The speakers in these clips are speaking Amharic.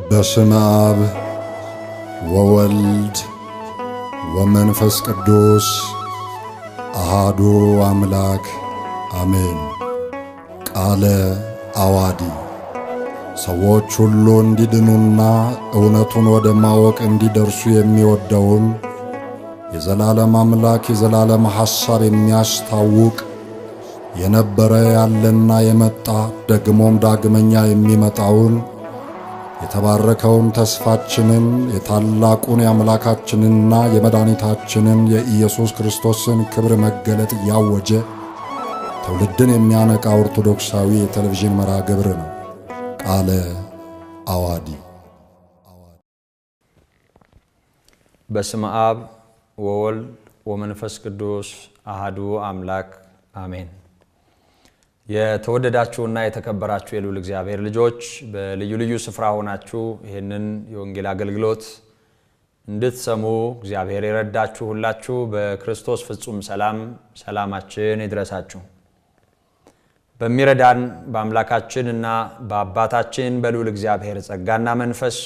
በስመ አብ ወወልድ ወመንፈስ ቅዱስ አሃዱ አምላክ አሜን። ቃለ አዋዲ ሰዎች ሁሉ እንዲድኑና እውነቱን ወደ ማወቅ እንዲደርሱ የሚወደውን የዘላለም አምላክ የዘላለም ሐሳብ የሚያስታውቅ የነበረ ያለና የመጣ ደግሞም ዳግመኛ የሚመጣውን የተባረከውን ተስፋችንን የታላቁን የአምላካችንና የመድኃኒታችንን የኢየሱስ ክርስቶስን ክብር መገለጥ ያወጀ ትውልድን የሚያነቃ ኦርቶዶክሳዊ የቴሌቪዥን መርሃ ግብር ነው። ቃለ አዋዲ። በስመ አብ ወወልድ ወመንፈስ ቅዱስ አሃዱ አምላክ አሜን። የተወደዳችሁና የተከበራችሁ የልዑል እግዚአብሔር ልጆች፣ በልዩ ልዩ ስፍራ ሆናችሁ ይህንን የወንጌል አገልግሎት እንድትሰሙ እግዚአብሔር የረዳችሁ ሁላችሁ በክርስቶስ ፍጹም ሰላም ሰላማችን ይድረሳችሁ። በሚረዳን በአምላካችን እና በአባታችን በልዑል እግዚአብሔር ጸጋና መንፈስ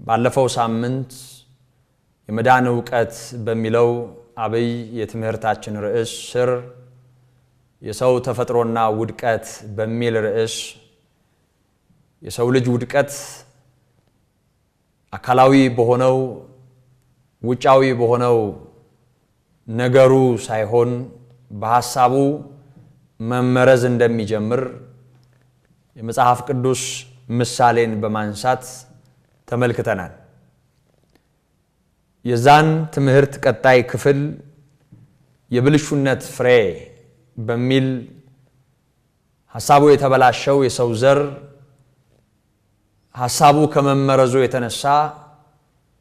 ባለፈው ሳምንት የመዳን እውቀት በሚለው አብይ የትምህርታችን ርዕስ ስር የሰው ተፈጥሮና ውድቀት በሚል ርዕስ የሰው ልጅ ውድቀት አካላዊ በሆነው ውጫዊ በሆነው ነገሩ ሳይሆን በሐሳቡ መመረዝ እንደሚጀምር የመጽሐፍ ቅዱስ ምሳሌን በማንሳት ተመልክተናል። የዛን ትምህርት ቀጣይ ክፍል የብልሹነት ፍሬ በሚል ሐሳቡ የተበላሸው የሰው ዘር ሐሳቡ ከመመረዙ የተነሳ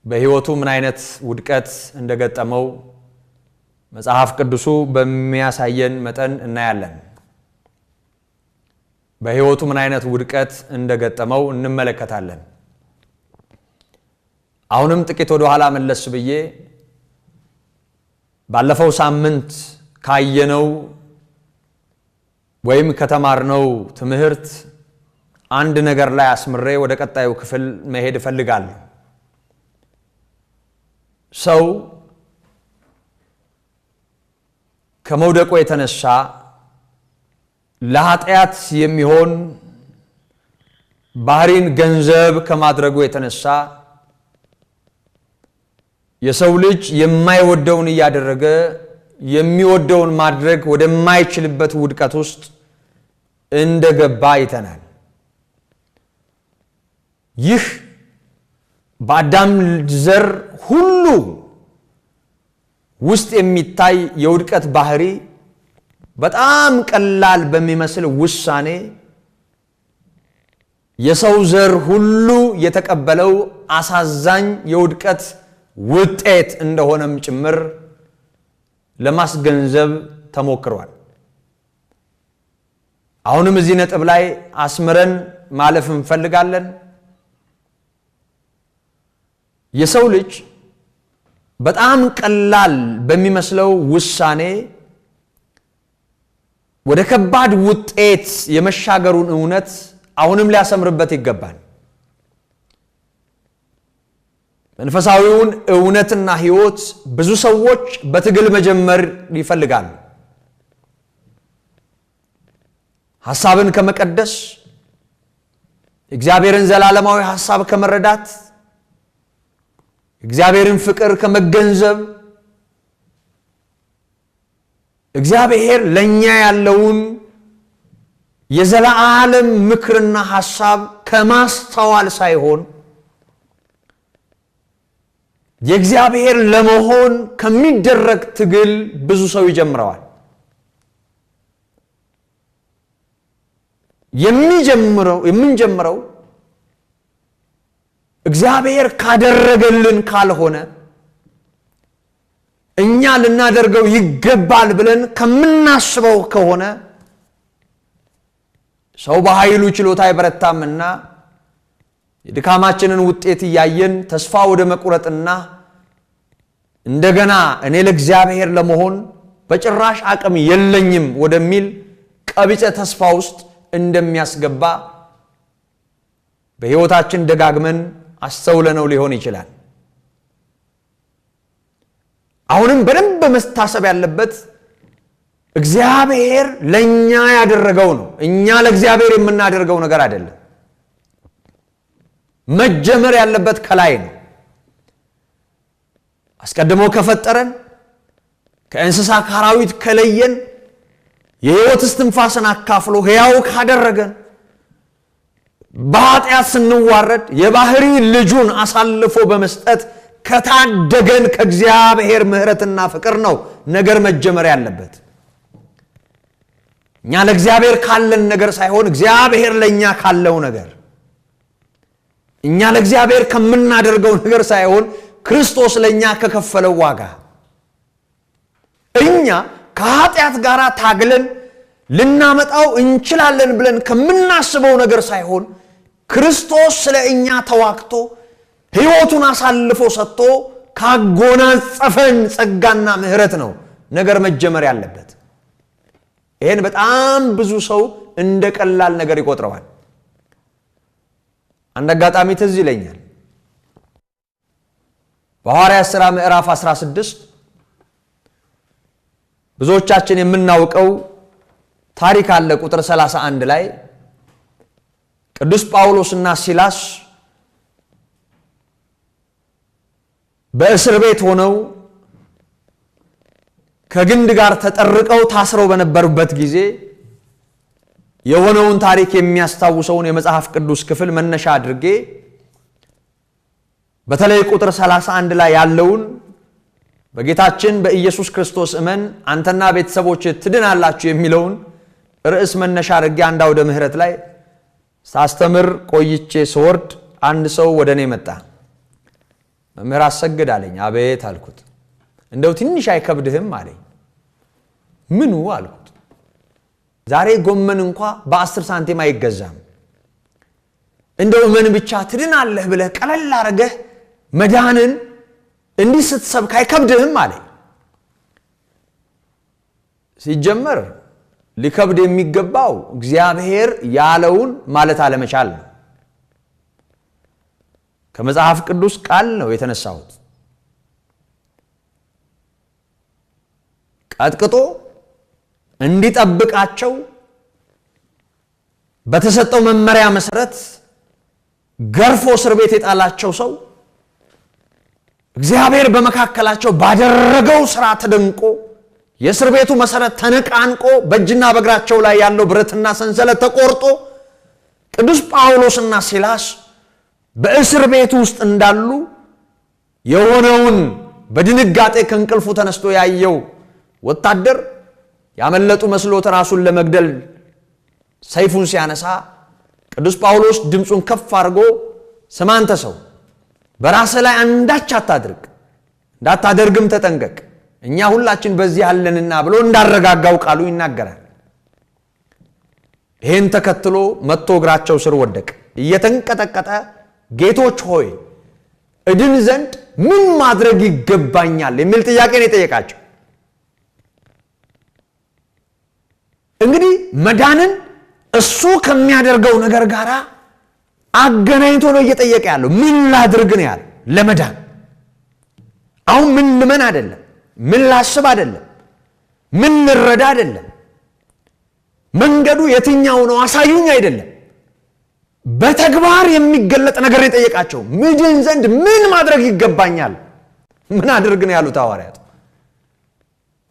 በሕይወቱ ምን አይነት ውድቀት እንደገጠመው መጽሐፍ ቅዱሱ በሚያሳየን መጠን እናያለን። በሕይወቱ ምን አይነት ውድቀት እንደገጠመው እንመለከታለን። አሁንም ጥቂት ወደ ኋላ መለስ ብዬ ባለፈው ሳምንት ካየነው ወይም ከተማርነው ትምህርት አንድ ነገር ላይ አስምሬ ወደ ቀጣዩ ክፍል መሄድ እፈልጋለሁ። ሰው ከመውደቁ የተነሳ ለኃጢአት የሚሆን ባህሪን ገንዘብ ከማድረጉ የተነሳ የሰው ልጅ የማይወደውን እያደረገ የሚወደውን ማድረግ ወደማይችልበት ውድቀት ውስጥ እንደገባ አይተናል። ይህ በአዳም ዘር ሁሉ ውስጥ የሚታይ የውድቀት ባህሪ በጣም ቀላል በሚመስል ውሳኔ የሰው ዘር ሁሉ የተቀበለው አሳዛኝ የውድቀት ውጤት እንደሆነም ጭምር ለማስገንዘብ ተሞክሯል። አሁንም እዚህ ነጥብ ላይ አስምረን ማለፍ እንፈልጋለን። የሰው ልጅ በጣም ቀላል በሚመስለው ውሳኔ ወደ ከባድ ውጤት የመሻገሩን እውነት አሁንም ሊያሰምርበት ይገባል። መንፈሳዊውን እውነትና ሕይወት ብዙ ሰዎች በትግል መጀመር ይፈልጋሉ። ሐሳብን ከመቀደስ፣ እግዚአብሔርን ዘላለማዊ ሐሳብ ከመረዳት፣ እግዚአብሔርን ፍቅር ከመገንዘብ፣ እግዚአብሔር ለኛ ያለውን የዘላለም ምክርና ሐሳብ ከማስተዋል ሳይሆን የእግዚአብሔር ለመሆን ከሚደረግ ትግል ብዙ ሰው ይጀምረዋል። የምንጀምረው እግዚአብሔር ካደረገልን ካልሆነ እኛ ልናደርገው ይገባል ብለን ከምናስበው ከሆነ ሰው በኃይሉ ችሎታ አይበረታምና የድካማችንን ውጤት እያየን ተስፋ ወደ መቁረጥና እንደገና እኔ ለእግዚአብሔር ለመሆን በጭራሽ አቅም የለኝም ወደሚል ቀቢጸ ተስፋ ውስጥ እንደሚያስገባ በሕይወታችን ደጋግመን አስተውለነው ሊሆን ይችላል። አሁንም በደንብ መታሰብ ያለበት እግዚአብሔር ለኛ ያደረገው ነው። እኛ ለእግዚአብሔር የምናደርገው ነገር አይደለም። መጀመር ያለበት ከላይ ነው። አስቀድሞ ከፈጠረን፣ ከእንስሳ ከአራዊት ከለየን፣ የሕይወት እስትንፋስን አካፍሎ ሕያው ካደረገን፣ በኃጢአት ስንዋረድ የባህሪ ልጁን አሳልፎ በመስጠት ከታደገን ከእግዚአብሔር ምሕረትና ፍቅር ነው ነገር መጀመር ያለበት። እኛ ለእግዚአብሔር ካለን ነገር ሳይሆን እግዚአብሔር ለእኛ ካለው ነገር፣ እኛ ለእግዚአብሔር ከምናደርገው ነገር ሳይሆን ክርስቶስ ለእኛ ከከፈለው ዋጋ፣ እኛ ከኃጢአት ጋር ታግለን ልናመጣው እንችላለን ብለን ከምናስበው ነገር ሳይሆን ክርስቶስ ስለ እኛ ተዋግቶ ሕይወቱን አሳልፎ ሰጥቶ ካጎናጸፈን ጸጋና ምሕረት ነው ነገር መጀመር ያለበት። ይሄን በጣም ብዙ ሰው እንደ ቀላል ነገር ይቆጥረዋል። አንድ አጋጣሚ ትዝ ይለኛል። በሐዋርያት ሥራ ምዕራፍ 16 ብዙዎቻችን የምናውቀው ታሪክ አለ። ቁጥር 31 ላይ ቅዱስ ጳውሎስና ሲላስ በእስር ቤት ሆነው ከግንድ ጋር ተጠርቀው ታስረው በነበሩበት ጊዜ የሆነውን ታሪክ የሚያስታውሰውን የመጽሐፍ ቅዱስ ክፍል መነሻ አድርጌ በተለይ ቁጥር 31 ላይ ያለውን በጌታችን በኢየሱስ ክርስቶስ እመን አንተና ቤተሰቦች ትድናላችሁ የሚለውን ርዕስ መነሻ አድርጌ አንድ አውደ ምሕረት ላይ ሳስተምር ቆይቼ ስወርድ አንድ ሰው ወደ እኔ መጣ። መምህር አሰግድ አለኝ። አቤት አልኩት። እንደው ትንሽ አይከብድህም አለኝ። ምኑ አልኩት። ዛሬ ጎመን እንኳ በ10 ሳንቲም አይገዛም። እንደው እመን ብቻ ትድናለህ ብለህ ቀለል አድርገህ መዳንን እንዲህ ስትሰብክ አይከብድህም አለኝ። ሲጀመር ሊከብድ የሚገባው እግዚአብሔር ያለውን ማለት አለመቻል ነው። ከመጽሐፍ ቅዱስ ቃል ነው የተነሳሁት። ቀጥቅጦ እንዲጠብቃቸው በተሰጠው መመሪያ መሰረት ገርፎ እስር ቤት የጣላቸው ሰው እግዚአብሔር በመካከላቸው ባደረገው ሥራ ተደንቆ የእስር ቤቱ መሰረት ተነቃንቆ በእጅና በእግራቸው ላይ ያለው ብረትና ሰንሰለት ተቆርጦ ቅዱስ ጳውሎስና ሲላስ በእስር ቤቱ ውስጥ እንዳሉ የሆነውን በድንጋጤ ከእንቅልፉ ተነስቶ ያየው ወታደር ያመለጡ መስሎት ራሱን ለመግደል ሰይፉን ሲያነሳ ቅዱስ ጳውሎስ ድምፁን ከፍ አድርጎ ስማ አንተ ሰው፣ በራስህ ላይ አንዳች አታድርግ፣ እንዳታደርግም ተጠንቀቅ፣ እኛ ሁላችን በዚህ አለንና ብሎ እንዳረጋጋው ቃሉ ይናገራል። ይሄን ተከትሎ መጥቶ እግራቸው ስር ወደቀ። እየተንቀጠቀጠ ጌቶች ሆይ እድን ዘንድ ምን ማድረግ ይገባኛል የሚል ጥያቄ ነው የጠየቃቸው። እንግዲህ መዳንን እሱ ከሚያደርገው ነገር ጋር አገናኝቶ ነው እየጠየቀ ያለው። ምን ላድርግ ነው ያለው ለመዳን። አሁን ምን ልመን አይደለም፣ ምን ላስብ አይደለም፣ ምን ልረዳ አይደለም፣ መንገዱ የትኛው ነው አሳዩኝ አይደለም። በተግባር የሚገለጥ ነገር የጠየቃቸው። ምድን ዘንድ ምን ማድረግ ይገባኛል? ምን አድርግ ነው ያሉት ሐዋርያት?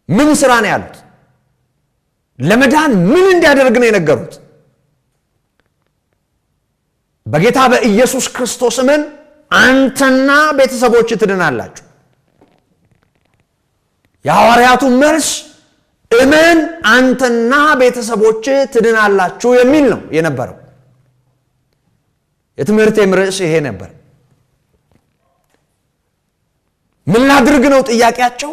ምን ስራ ነው ያሉት? ለመዳን ምን እንዲያደርግ ነው የነገሩት? በጌታ በኢየሱስ ክርስቶስ እመን አንተና ቤተሰቦች ትድናላችሁ። የሐዋርያቱ መልስ እመን አንተና ቤተሰቦች ትድናላችሁ የሚል ነው የነበረው። የትምህርቴም ርዕስ ይሄ ነበር። ምን ላድርግ ነው ጥያቄያቸው።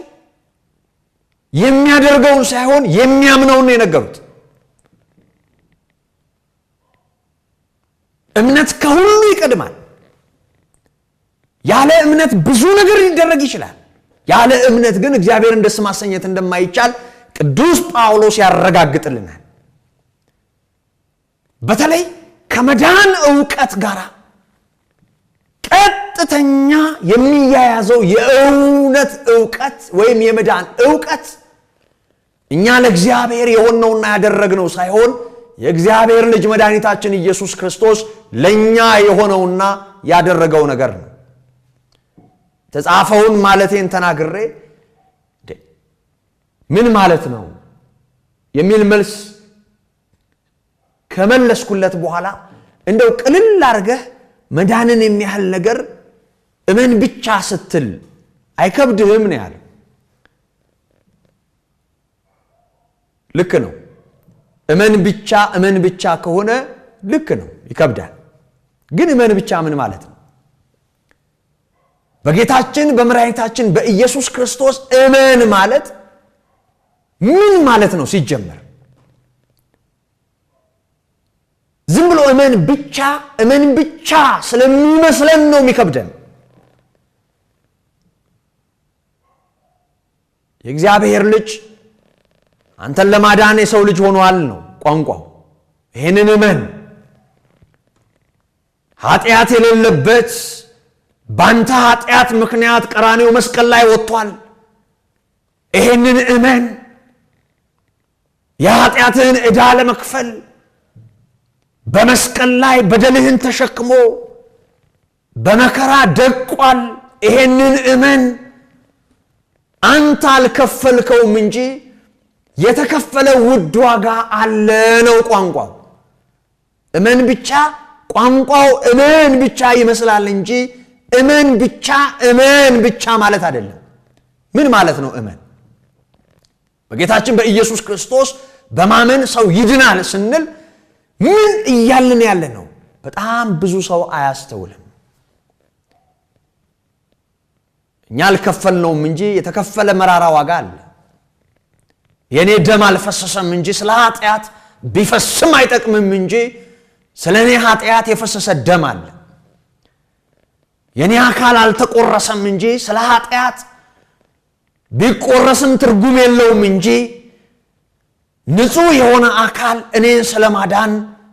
የሚያደርገውን ሳይሆን የሚያምነውን ነው የነገሩት። እምነት ከሁሉ ይቀድማል። ያለ እምነት ብዙ ነገር ሊደረግ ይችላል። ያለ እምነት ግን እግዚአብሔርን ደስ ማሰኘት እንደማይቻል ቅዱስ ጳውሎስ ያረጋግጥልናል። በተለይ ከመዳን ዕውቀት ጋር ቀጥተኛ የሚያያዘው የእውነት ዕውቀት ወይም የመዳን ዕውቀት እኛ ለእግዚአብሔር የሆነውና ያደረግነው ሳይሆን የእግዚአብሔር ልጅ መድኃኒታችን ኢየሱስ ክርስቶስ ለኛ የሆነውና ያደረገው ነገር ነው። ተጻፈውን ማለቴን ተናግሬ ምን ማለት ነው የሚል መልስ ከመለስኩለት በኋላ እንደው ቅልል አድርገህ መዳንን የሚያህል ነገር እመን ብቻ ስትል አይከብድህም ነው ያለው። ልክ ነው። እመን ብቻ እመን ብቻ ከሆነ ልክ ነው፣ ይከብዳል። ግን እመን ብቻ ምን ማለት ነው? በጌታችን በመድኃኒታችን በኢየሱስ ክርስቶስ እመን ማለት ምን ማለት ነው? ሲጀመር ዝም ብሎ እመን ብቻ እመን ብቻ ስለሚመስለን ነው የሚከብደን። የእግዚአብሔር ልጅ አንተን ለማዳን የሰው ልጅ ሆኗል ነው ቋንቋው። ይሄንን እመን። ኃጢአት የሌለበት ባንተ ኃጢአት ምክንያት ቀራንዮ መስቀል ላይ ወጥቷል። ይሄንን እመን። የኃጢአትህን ዕዳ ለመክፈል በመስቀል ላይ በደልህን ተሸክሞ በመከራ ደቋል። ይሄንን እመን። አንተ አልከፈልከውም እንጂ የተከፈለ ውድ ዋጋ አለ ነው ቋንቋው። እመን ብቻ ቋንቋው እመን ብቻ ይመስላል እንጂ እመን ብቻ እመን ብቻ ማለት አይደለም። ምን ማለት ነው እመን? በጌታችን በኢየሱስ ክርስቶስ በማመን ሰው ይድናል ስንል ምን እያልን ያለ ነው? በጣም ብዙ ሰው አያስተውልም። እኛ አልከፈልነውም እንጂ የተከፈለ መራራ ዋጋ አለ። የኔ ደም አልፈሰሰም እንጂ ስለ ኃጢአት ቢፈስም አይጠቅምም እንጂ ስለ እኔ ኃጢአት የፈሰሰ ደም አለ። የኔ አካል አልተቆረሰም እንጂ ስለ ኃጢአት ቢቆረስም ትርጉም የለውም እንጂ ንጹህ የሆነ አካል እኔን ስለማዳን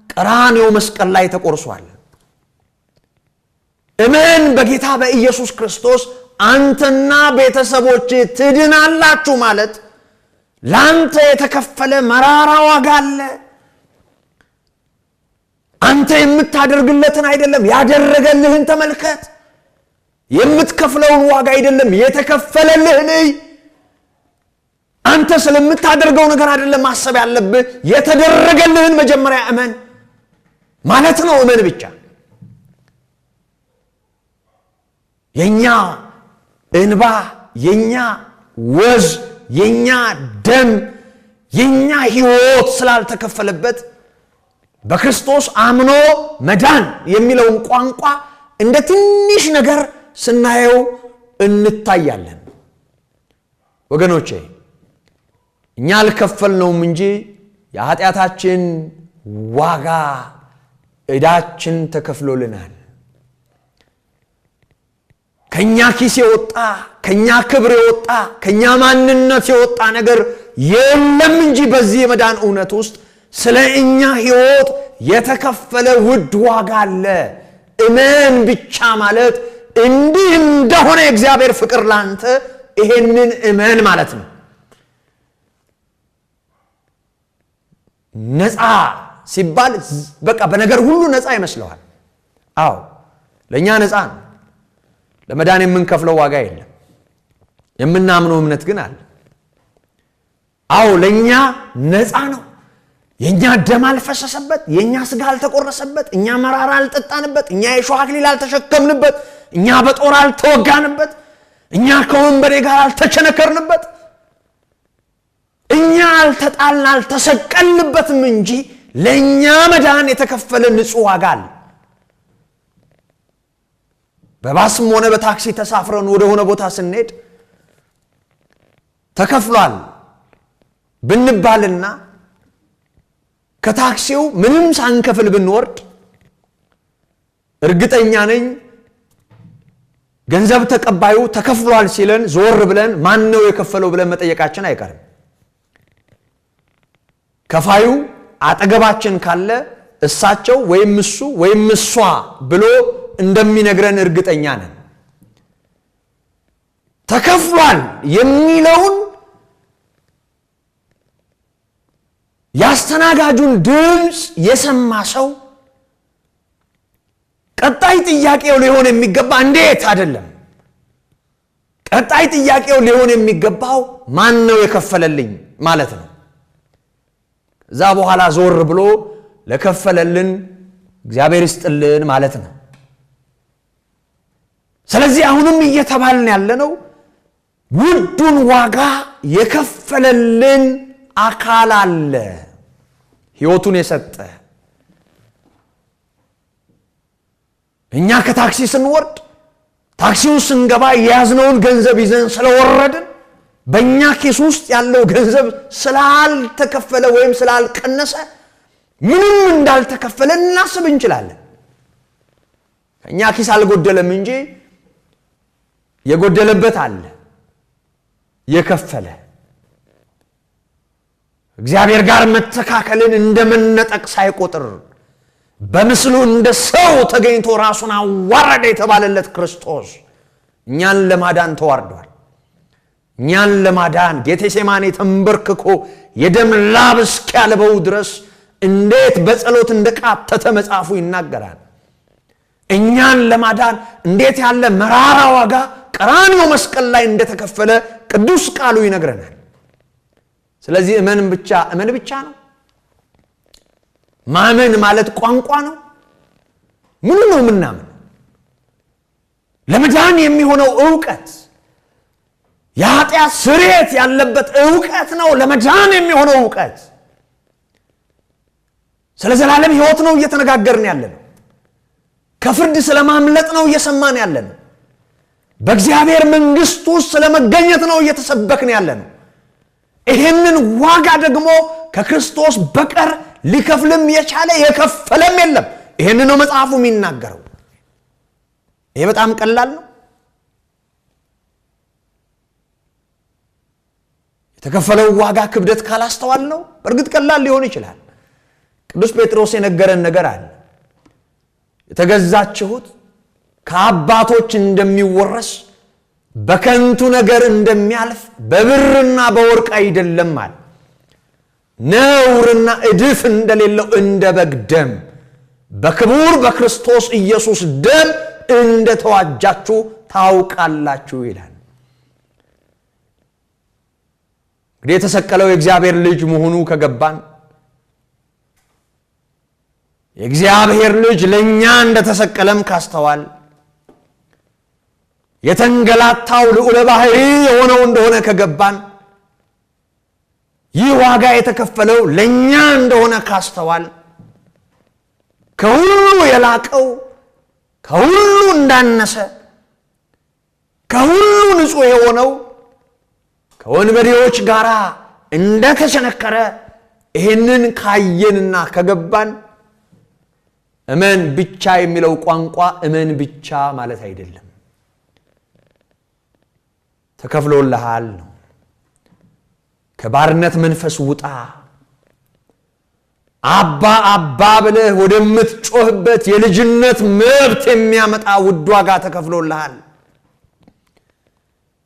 ቀራንዮ መስቀል ላይ ተቆርሷል። እመን በጌታ በኢየሱስ ክርስቶስ አንተና ቤተሰቦች ትድናላችሁ ማለት ላንተ የተከፈለ መራራ ዋጋ አለ። አንተ የምታደርግለትን አይደለም፣ ያደረገልህን ተመልከት። የምትከፍለውን ዋጋ አይደለም፣ የተከፈለልህን። አንተ ስለምታደርገው ነገር አይደለም ማሰብ ያለብህ፣ የተደረገልህን መጀመሪያ እመን ማለት ነው። እመን ብቻ። የኛ እንባ፣ የኛ ወዝ፣ የኛ ደም፣ የኛ ሕይወት ስላልተከፈለበት በክርስቶስ አምኖ መዳን የሚለውን ቋንቋ እንደ ትንሽ ነገር ስናየው እንታያለን። ወገኖቼ እኛ አልከፈልነውም እንጂ የኃጢአታችን ዋጋ ዕዳችን ተከፍሎልናል። ከኛ ኪስ የወጣ፣ ከኛ ክብር የወጣ፣ ከኛ ማንነት የወጣ ነገር የለም እንጂ በዚህ የመዳን እውነት ውስጥ ስለ እኛ ሕይወት የተከፈለ ውድ ዋጋ አለ። እመን ብቻ ማለት እንዲህ እንደሆነ የእግዚአብሔር ፍቅር ላንተ ይሄንን እመን ማለት ነው። ነፃ ሲባል በቃ በነገር ሁሉ ነፃ ይመስለዋል። አዎ ለኛ ነፃ ነው። ለመዳን የምንከፍለው ዋጋ የለም። የምናምነው እምነት ግን አለ። አዎ ለኛ ነፃ ነው። የኛ ደም አልፈሰሰበት፣ የኛ ስጋ አልተቆረሰበት፣ እኛ መራራ አልጠጣንበት፣ እኛ የሾህ አክሊል አልተሸከምንበት፣ እኛ በጦር አልተወጋንበት፣ እኛ ከወንበዴ ጋር አልተቸነከርንበት፣ እኛ አልተጣልን አልተሰቀልንበትም እንጂ ለኛ መዳን የተከፈለ ንጹህ ዋጋ አለ። በባስም ሆነ በታክሲ ተሳፍረን ወደ ሆነ ቦታ ስንሄድ ተከፍሏል ብንባልና ከታክሲው ምንም ሳንከፍል ብንወርድ እርግጠኛ ነኝ ገንዘብ ተቀባዩ ተከፍሏል ሲለን ዞር ብለን ማን ነው የከፈለው ብለን መጠየቃችን አይቀርም። ከፋዩ አጠገባችን ካለ እሳቸው ወይም እሱ ወይም እሷ ብሎ እንደሚነግረን እርግጠኛ ነን። ተከፍሏል የሚለውን ያስተናጋጁን ድምፅ የሰማ ሰው ቀጣይ ጥያቄው ሊሆን የሚገባ እንዴት አይደለም። ቀጣይ ጥያቄው ሊሆን የሚገባው ማን ነው የከፈለልኝ ማለት ነው። ከዛ በኋላ ዞር ብሎ ለከፈለልን እግዚአብሔር ይስጥልን ማለት ነው። ስለዚህ አሁንም እየተባልን ያለነው ውዱን ዋጋ የከፈለልን አካል አለ፣ ሕይወቱን የሰጠ። እኛ ከታክሲ ስንወርድ ታክሲው ስንገባ የያዝነውን ገንዘብ ይዘን ስለወረድን በእኛ ኪስ ውስጥ ያለው ገንዘብ ስላልተከፈለ ወይም ስላልቀነሰ ምንም እንዳልተከፈለ እናስብ እንችላለን። ከእኛ ኪስ አልጎደለም እንጂ የጎደለበት አለ የከፈለ። እግዚአብሔር ጋር መተካከልን እንደመነጠቅ ሳይቆጥር በምስሉ እንደ ሰው ተገኝቶ ራሱን አዋረደ የተባለለት ክርስቶስ እኛን ለማዳን ተዋርዷል። እኛን ለማዳን ጌቴሴማኔ ተንበርክኮ የደም ላብ እስኪያልበው ድረስ እንዴት በጸሎት እንደቃተተ መጽሐፉ ይናገራል። እኛን ለማዳን እንዴት ያለ መራራ ዋጋ ቀራንዮ መስቀል ላይ እንደተከፈለ ቅዱስ ቃሉ ይነግረናል። ስለዚህ እመን ብቻ እመን ብቻ ነው። ማመን ማለት ቋንቋ ነው። ምን ነው ምናምን? ለመዳን የሚሆነው ዕውቀት የኃጢአት ስርየት ያለበት ዕውቀት ነው። ለመዳን የሚሆነው ዕውቀት ስለ ዘላለም ሕይወት ነው እየተነጋገርን ያለነው። ከፍርድ ስለማምለጥ ነው እየሰማን ያለነው። በእግዚአብሔር መንግሥት ውስጥ ስለመገኘት ነው እየተሰበክን ያለነው። ይህንን ዋጋ ደግሞ ከክርስቶስ በቀር ሊከፍልም የቻለ የከፈለም የለም። ይህንን ነው መጽሐፉ የሚናገረው። ይሄ በጣም ቀላል ነው። የተከፈለው ዋጋ ክብደት ካላስተዋል ነው በእርግጥ ቀላል ሊሆን ይችላል። ቅዱስ ጴጥሮስ የነገረን ነገር አለ። የተገዛችሁት ከአባቶች እንደሚወረስ በከንቱ ነገር እንደሚያልፍ በብርና በወርቅ አይደለም አለ። ነውርና እድፍ እንደሌለው እንደ በግ ደም በክቡር በክርስቶስ ኢየሱስ ደም እንደተዋጃችሁ ታውቃላችሁ ይላል። እንግዲህ የተሰቀለው የእግዚአብሔር ልጅ መሆኑ ከገባን የእግዚአብሔር ልጅ ለኛ እንደተሰቀለም ካስተዋል የተንገላታው ልዑለ ባሕሪ የሆነው እንደሆነ ከገባን ይህ ዋጋ የተከፈለው ለኛ እንደሆነ ካስተዋል ከሁሉ የላቀው ከሁሉ እንዳነሰ ከሁሉ ንጹሕ የሆነው ከወንበዴዎች ጋር እንደተቸነከረ ይህንን ካየንና ከገባን እመን ብቻ የሚለው ቋንቋ እመን ብቻ ማለት አይደለም። ተከፍሎልሃል ነው። ከባርነት መንፈስ ውጣ። አባ አባ ብለህ ወደምትጮህበት የልጅነት መብት የሚያመጣ ውድ ዋጋ ተከፍሎልሃል።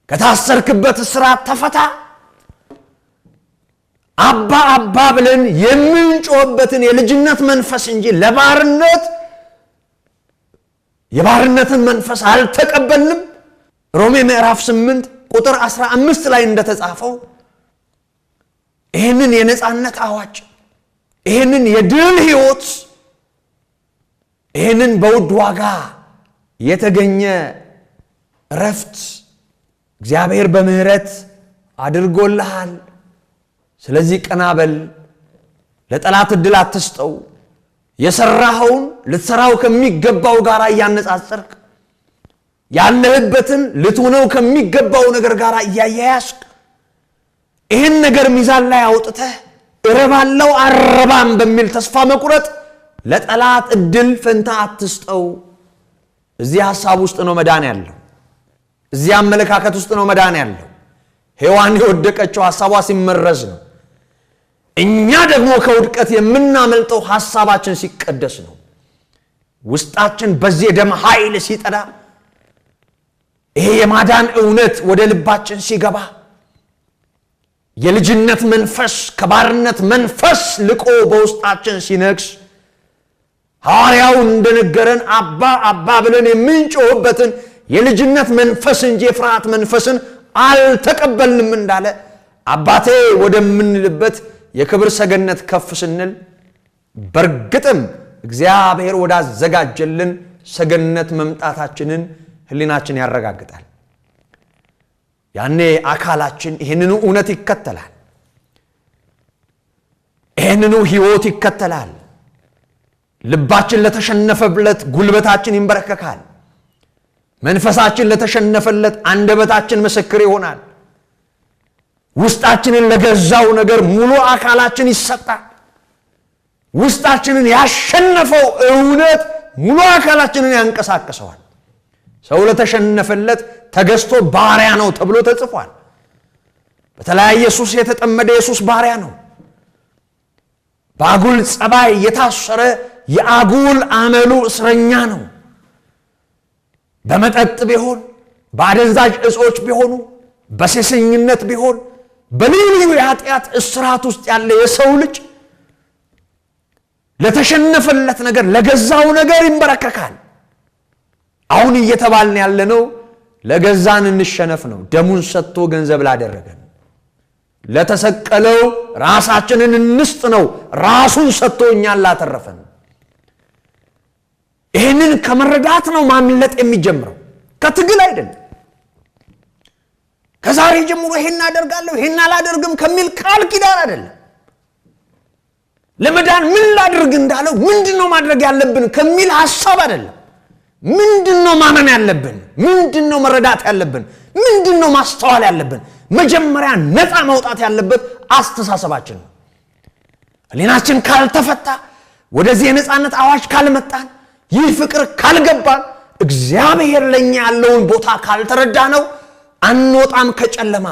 ከታሰርክበት እስራት ተፈታ። አባ አባ ብለን የምንጮህበትን የልጅነት መንፈስ እንጂ ለባርነት የባርነትን መንፈስ አልተቀበልንም። ሮሜ ምዕራፍ 8 ቁጥር 15 ላይ እንደተጻፈው ይህንን የነጻነት አዋጅ፣ ይህንን የድል ሕይወት፣ ይህንን በውድ ዋጋ የተገኘ ረፍት እግዚአብሔር በምህረት አድርጎልሃል። ስለዚህ ቀና በል፣ ለጠላት ዕድል አትስጠው። የሰራኸውን ልትሰራው ከሚገባው ጋር እያነጻጸርክ ያለህበትን ልትሆነው ከሚገባው ነገር ጋር እያያያዝክ ይህን ነገር ሚዛን ላይ አውጥተህ እረባለው አረባም በሚል ተስፋ መቁረጥ ለጠላት ዕድል ፈንታ አትስጠው። እዚህ ሐሳብ ውስጥ ነው መዳን ያለው። እዚህ አመለካከት ውስጥ ነው መዳን ያለው። ሔዋን የወደቀችው ሐሳቧ ሲመረዝ ነው። እኛ ደግሞ ከውድቀት የምናመልጠው ሐሳባችን ሲቀደስ ነው። ውስጣችን በዚህ የደም ኃይል ሲጠዳ፣ ይሄ የማዳን እውነት ወደ ልባችን ሲገባ፣ የልጅነት መንፈስ ከባርነት መንፈስ ልቆ በውስጣችን ሲነግስ፣ ሐዋርያው እንደነገረን አባ አባ ብለን የምንጮህበትን የልጅነት መንፈስ እንጂ የፍርሃት መንፈስን አልተቀበልንም እንዳለ፣ አባቴ ወደምንልበት የክብር ሰገነት ከፍ ስንል በርግጥም እግዚአብሔር ወዳዘጋጀልን ሰገነት መምጣታችንን ሕሊናችን ያረጋግጣል። ያኔ አካላችን ይህንኑ እውነት ይከተላል። ይህንኑ ሕይወት ይከተላል። ልባችን ለተሸነፈለት ጉልበታችን ይንበረከካል። መንፈሳችን ለተሸነፈለት አንደበታችን ምስክር ይሆናል። ውስጣችንን ለገዛው ነገር ሙሉ አካላችን ይሰጣል። ውስጣችንን ያሸነፈው እውነት ሙሉ አካላችንን ያንቀሳቅሰዋል። ሰው ለተሸነፈለት ተገዝቶ ባሪያ ነው ተብሎ ተጽፏል። በተለያየ ሱስ የተጠመደ የሱስ ባሪያ ነው። በአጉል ጸባይ የታሰረ የአጉል አመሉ እስረኛ ነው። በመጠጥ ቢሆን፣ በአደንዛዥ እጾች ቢሆኑ፣ በሴሰኝነት ቢሆን፣ በልዩ ልዩ የኃጢአት እስራት ውስጥ ያለ የሰው ልጅ ለተሸነፈለት ነገር፣ ለገዛው ነገር ይንበረከካል። አሁን እየተባልን ያለነው ለገዛን እንሸነፍ ነው። ደሙን ሰጥቶ ገንዘብ ላደረገን ለተሰቀለው ራሳችንን እንስጥ ነው። ራሱን ሰጥቶ እኛን ላተረፈን። ይህንን ከመረዳት ነው ማምለጥ የሚጀምረው፣ ከትግል አይደለም። ከዛሬ ጀምሮ ይሄን አደርጋለሁ ይሄን አላደርግም ከሚል ቃል ኪዳን አይደለም። ለመዳን ምን ላድርግ እንዳለው ምንድነው ማድረግ ያለብን ከሚል ሐሳብ አይደለም። ምንድነው ማመን ያለብን? ምንድነው መረዳት ያለብን? ምንድነው ማስተዋል ያለብን? መጀመሪያ ነፃ መውጣት ያለበት አስተሳሰባችን ነው። ሕሊናችን ካልተፈታ፣ ወደዚህ የነፃነት አዋጅ ካልመጣን፣ ይህ ፍቅር ካልገባን፣ እግዚአብሔር ለኛ ያለውን ቦታ ካልተረዳ ነው አንወጣም ከጨለማ፣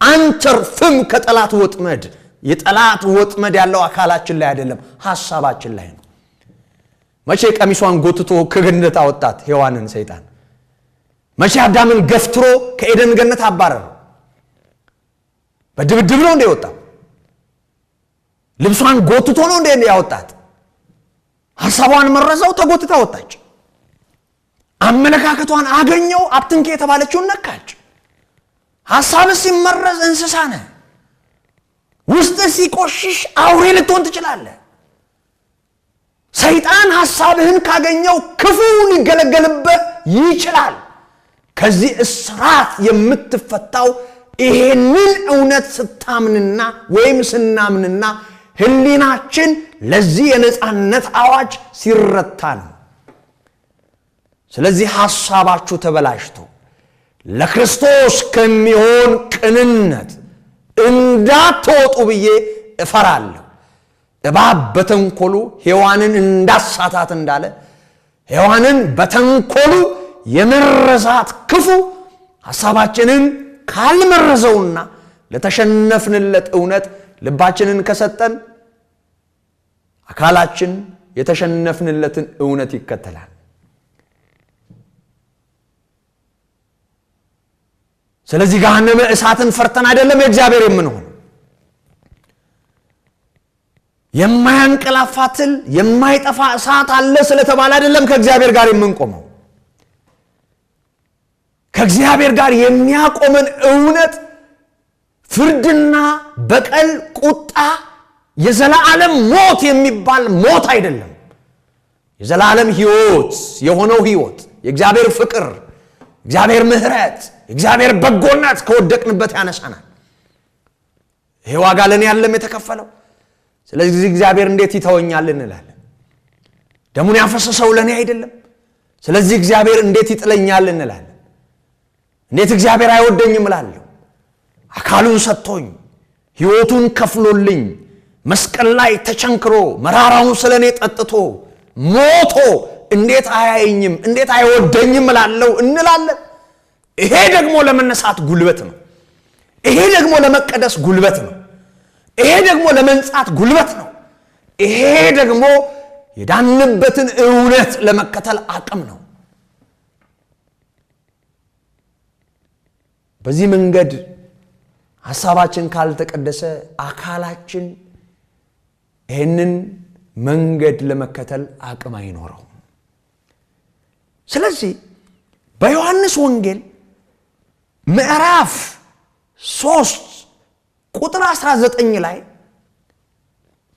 አንተርፍም ከጠላት ወጥመድ። የጠላት ወጥመድ ያለው አካላችን ላይ አይደለም፣ ሐሳባችን ላይ ነው። መቼ ቀሚሷን ጎትቶ ከገነት አወጣት ሔዋንን ሰይጣን? መቼ አዳምን ገፍትሮ ከኤደን ገነት አባረረው? በድብድብ ነው እንደ የወጣው? ልብሷን ጎትቶ ነው እንደ ያወጣት? ሐሳቧን መረዘው፣ ተጎትታ ወጣች። አመለካከቷን አገኘው፣ አትንኪ የተባለችውን ነካች። ሐሳብ ሲመረዝ እንስሳ ነህ። ውስጥ ሲቆሽሽ አውሬ ልትሆን ትችላለህ። ሰይጣን ሐሳብህን ካገኘው ክፉ ሊገለገልበት ይችላል። ከዚህ እስራት የምትፈታው ይሄንን እውነት ስታምንና ወይም ስናምንና ሕሊናችን ለዚህ የነፃነት አዋጅ ሲረታ ነው። ስለዚህ ሐሳባችሁ ተበላሽቶ ለክርስቶስ ከሚሆን ቅንነት እንዳትወጡ ብዬ እፈራለሁ። እባብ በተንኮሉ ሔዋንን እንዳሳታት እንዳለ፣ ሔዋንን በተንኮሉ የመረዛት ክፉ ሐሳባችንን ካልመረዘውና ለተሸነፍንለት እውነት ልባችንን ከሰጠን አካላችን የተሸነፍንለትን እውነት ይከተላል። ስለዚህ ገሃነመ እሳትን ፈርተን አይደለም የእግዚአብሔር የምንሆነው። የማያንቀላፋ ትል የማይጠፋ እሳት አለ ስለተባለ አይደለም ከእግዚአብሔር ጋር የምንቆመው። ከእግዚአብሔር ጋር የሚያቆመን እውነት ፍርድና በቀል፣ ቁጣ፣ የዘላለም ሞት የሚባል ሞት አይደለም። የዘላለም ሕይወት የሆነው ሕይወት፣ የእግዚአብሔር ፍቅር፣ እግዚአብሔር ምሕረት፣ እግዚአብሔር በጎነት ከወደቅንበት ያነሳናል። ይሄ ዋጋ ለኔ ያለም የተከፈለው። ስለዚህ እግዚአብሔር እንዴት ይተወኛል እንላለን። ደሙን ያፈሰሰው ለኔ አይደለም። ስለዚህ እግዚአብሔር እንዴት ይጥለኛል እንላለን። እንዴት እግዚአብሔር አይወደኝም እላለሁ። አካሉን ሰጥቶኝ ሕይወቱን ከፍሎልኝ መስቀል ላይ ተቸንክሮ መራራውን ስለኔ ጠጥቶ ሞቶ እንዴት አያየኝም እንዴት አይወደኝም እላለሁ እንላለን። ይሄ ደግሞ ለመነሳት ጉልበት ነው። ይሄ ደግሞ ለመቀደስ ጉልበት ነው። ይሄ ደግሞ ለመንጻት ጉልበት ነው። ይሄ ደግሞ የዳንበትን እውነት ለመከተል አቅም ነው። በዚህ መንገድ ሐሳባችን ካልተቀደሰ አካላችን ይህንን መንገድ ለመከተል አቅም አይኖረውም። ስለዚህ በዮሐንስ ወንጌል ምዕራፍ 3 ቁጥር 19 ላይ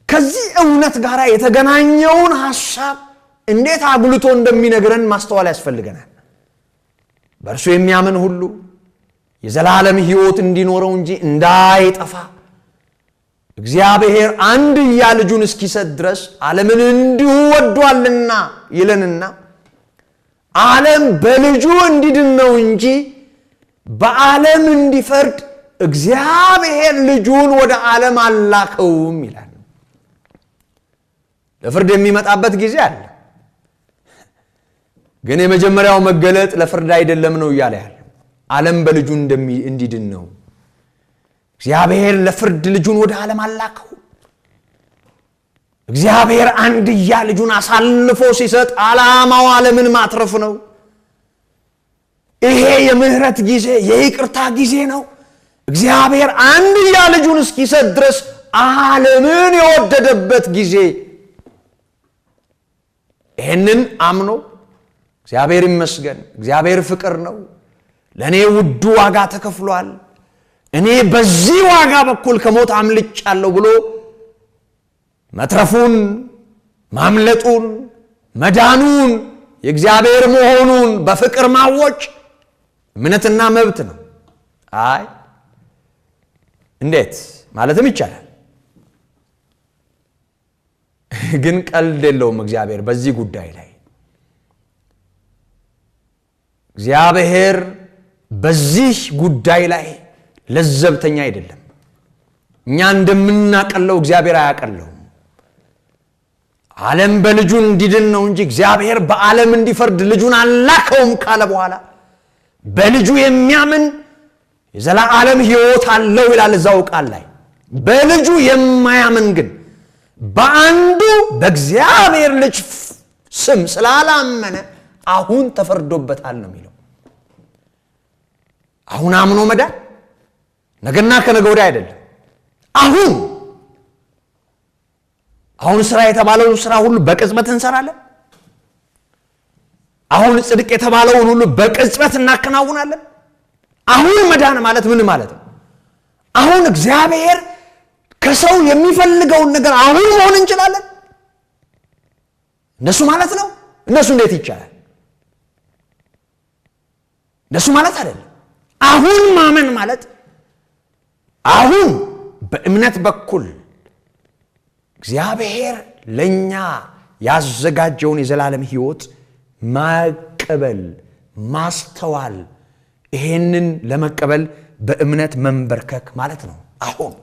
ከዚህ እውነት ጋር የተገናኘውን ሐሳብ እንዴት አጉልቶ እንደሚነግረን ማስተዋል ያስፈልገናል። በእርሱ የሚያምን ሁሉ የዘላለም ሕይወት እንዲኖረው እንጂ እንዳይጠፋ እግዚአብሔር አንድያ ልጁን እስኪሰጥ ድረስ ዓለምን እንዲሁ ወዷልና ይለንና ዓለም በልጁ እንዲድን ነው እንጂ በዓለም እንዲፈርድ እግዚአብሔር ልጁን ወደ ዓለም አላከውም ይላል። ለፍርድ የሚመጣበት ጊዜ አለ። ግን የመጀመሪያው መገለጥ ለፍርድ አይደለም ነው እያለ ያለው። ዓለም በልጁ እንዲድን ነው። እግዚአብሔር ለፍርድ ልጁን ወደ ዓለም አላከው። እግዚአብሔር አንድያ ልጁን አሳልፎ ሲሰጥ ዓላማው ዓለምን ማትረፍ ነው። ይሄ የምህረት ጊዜ፣ የይቅርታ ጊዜ ነው። እግዚአብሔር አንድያ ልጁን እስኪሰጥ ድረስ ዓለምን የወደደበት ጊዜ። ይሄንን አምኖ እግዚአብሔር ይመስገን፣ እግዚአብሔር ፍቅር ነው፣ ለኔ ውዱ ዋጋ ተከፍሏል፣ እኔ በዚህ ዋጋ በኩል ከሞት አምልጫለሁ ብሎ መትረፉን፣ ማምለጡን፣ መዳኑን፣ የእግዚአብሔር መሆኑን በፍቅር ማወጅ እምነትና መብት ነው። አይ እንዴት ማለትም ይቻላል። ግን ቀልድ የለውም እግዚአብሔር በዚህ ጉዳይ ላይ። እግዚአብሔር በዚህ ጉዳይ ላይ ለዘብተኛ አይደለም። እኛ እንደምናቀለው እግዚአብሔር አያቀለውም። ዓለም በልጁ እንዲድን ነው እንጂ እግዚአብሔር በዓለም እንዲፈርድ ልጁን አላከውም ካለ በኋላ በልጁ የሚያምን የዘላለም ሕይወት አለው ይላል እዛው ቃል ላይ። በልጁ የማያምን ግን በአንዱ በእግዚአብሔር ልጅ ስም ስላላመነ አሁን ተፈርዶበታል ነው የሚለው። አሁን አምኖ መዳን ነገና ከነገ ወዲያ አይደለም። አሁን አሁን ስራ የተባለውን ስራ ሁሉ በቅጽበት እንሰራለን። አሁን ጽድቅ የተባለውን ሁሉ በቅጽበት እናከናውናለን። አሁን መዳን ማለት ምን ማለት ነው? አሁን እግዚአብሔር ከሰው የሚፈልገውን ነገር አሁን መሆን እንችላለን። እንደሱ ማለት ነው። እንደሱ እንዴት ይቻላል? እንደሱ ማለት አይደለም። አሁን ማመን ማለት አሁን በእምነት በኩል እግዚአብሔር ለኛ ያዘጋጀውን የዘላለም ሕይወት ማቀበል፣ ማስተዋል፣ ይሄንን ለመቀበል በእምነት መንበርከክ ማለት ነው። አሁን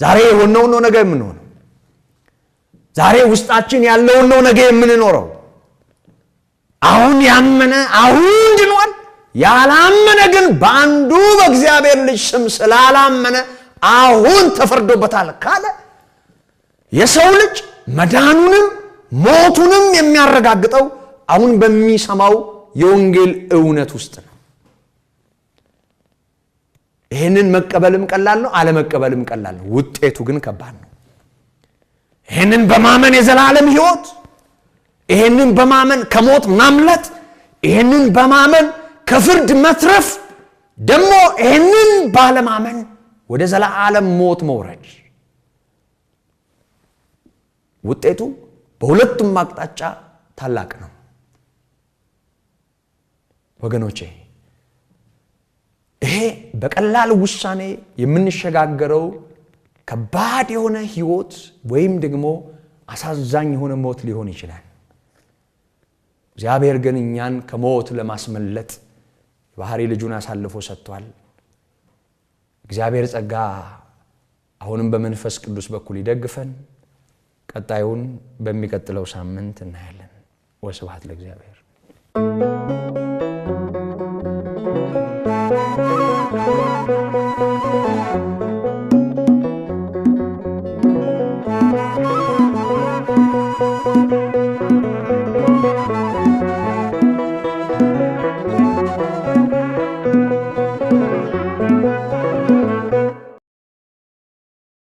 ዛሬ የሆነውን ነው ነገ የምንሆነው። ዛሬ ውስጣችን ያለውን ነው ነገ የምንኖረው። አሁን ያመነ አሁን ድኗል። ያላመነ ግን በአንዱ በእግዚአብሔር ልጅ ስም ስላላመነ አሁን ተፈርዶበታል ካለ የሰው ልጅ መዳኑንም ሞቱንም የሚያረጋግጠው አሁን በሚሰማው የወንጌል እውነት ውስጥ ነው። ይህንን መቀበልም ቀላል ነው፣ አለመቀበልም ቀላል ነው። ውጤቱ ግን ከባድ ነው። ይህንን በማመን የዘላለም ሕይወት፣ ይህንን በማመን ከሞት ማምለጥ፣ ይህንን በማመን ከፍርድ መትረፍ፣ ደግሞ ይህንን ባለማመን ወደ ዘላለም ሞት መውረድ፣ ውጤቱ በሁለቱም አቅጣጫ ታላቅ ነው። ወገኖቼ ይሄ በቀላል ውሳኔ የምንሸጋገረው ከባድ የሆነ ሕይወት ወይም ደግሞ አሳዛኝ የሆነ ሞት ሊሆን ይችላል። እግዚአብሔር ግን እኛን ከሞት ለማስመለጥ የባህሪ ልጁን አሳልፎ ሰጥቷል። እግዚአብሔር ጸጋ አሁንም በመንፈስ ቅዱስ በኩል ይደግፈን። ቀጣዩን በሚቀጥለው ሳምንት እናያለን። ወስብሐት ለእግዚአብሔር።